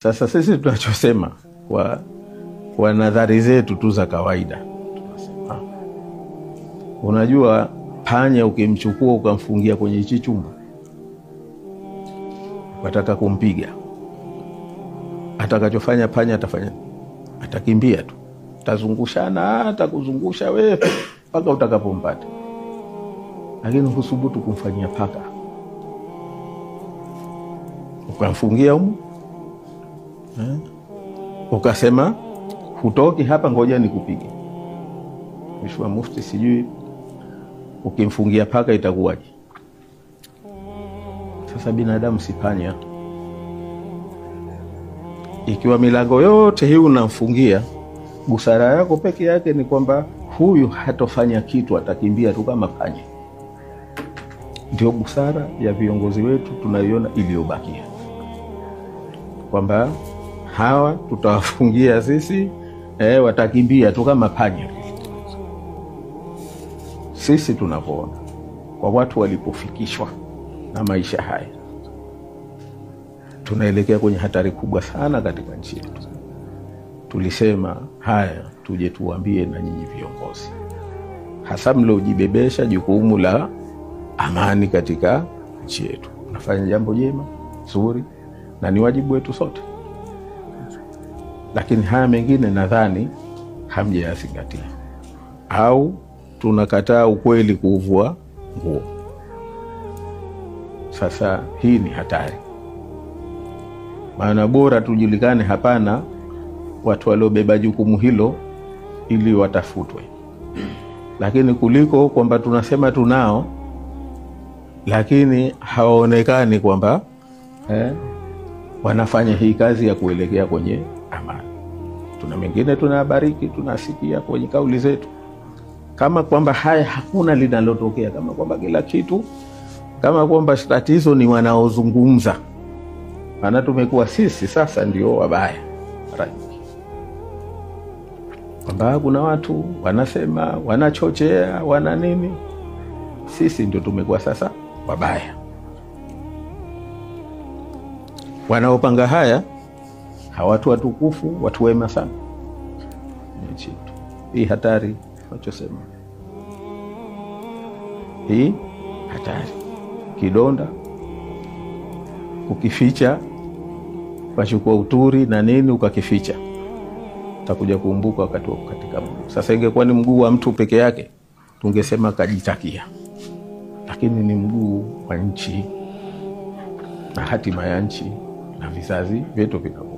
Sasa sisi tunachosema kwa nadhari zetu tu za kawaida, tunasema unajua, panya ukimchukua ukamfungia kwenye hichi chumba wataka kumpiga, atakachofanya panya atafanya, atakimbia tu, atazungushana, atakuzungusha wewe mpaka utakapompata. Lakini husubutu kumfanyia paka, ukamfungia humu ukasema hutoki hapa, ngoja nikupige. Mheshimiwa Mufti, sijui ukimfungia paka itakuwaje? Sasa binadamu si panya. Ikiwa milango yote hii unamfungia, busara yako peke yake ni kwamba huyu hatofanya kitu, atakimbia tu kama panya. Ndio busara ya viongozi wetu tunaiona iliyobakia, kwamba hawa tutawafungia sisi, watakimbia tu kama panya. Sisi tunavyoona kwa watu walipofikishwa na maisha haya, tunaelekea kwenye hatari kubwa sana katika nchi yetu. Tulisema haya tuje tuambie na nyinyi viongozi, hasa mliojibebesha jukumu la amani katika nchi yetu. Unafanya jambo jema zuri na ni wajibu wetu sote, lakini haya mengine nadhani hamjayazingatia, au tunakataa ukweli kuuvua nguo. Sasa hii ni hatari, maana bora tujulikane hapana watu waliobeba jukumu hilo ili watafutwe, lakini kuliko kwamba tunasema tunao lakini hawaonekani kwamba wanafanya hii kazi ya kuelekea kwenye amani. Tuna mengine tunabariki, tunasikia kwenye kauli zetu kama kwamba haya hakuna linalotokea, kama kwamba kila kitu, kama kwamba tatizo ni wanaozungumza. Maana tumekuwa sisi sasa ndio wabaya mara nyingi, kwamba kuna watu wanasema, wanachochea, wana nini. Sisi ndio tumekuwa sasa wabaya. Wanaopanga haya hawatu watukufu, watu wema sana nchi yetu. Hii hatari tunachosema, hii hatari. Kidonda ukificha, ukachukua uturi na nini ukakificha, utakuja kuumbuka wakati wa kukatika mguu. Sasa ingekuwa ni mguu wa mtu peke yake tungesema kajitakia, lakini ni mguu wa nchi na hatima ya nchi na vizazi vyetu vinavyokuja.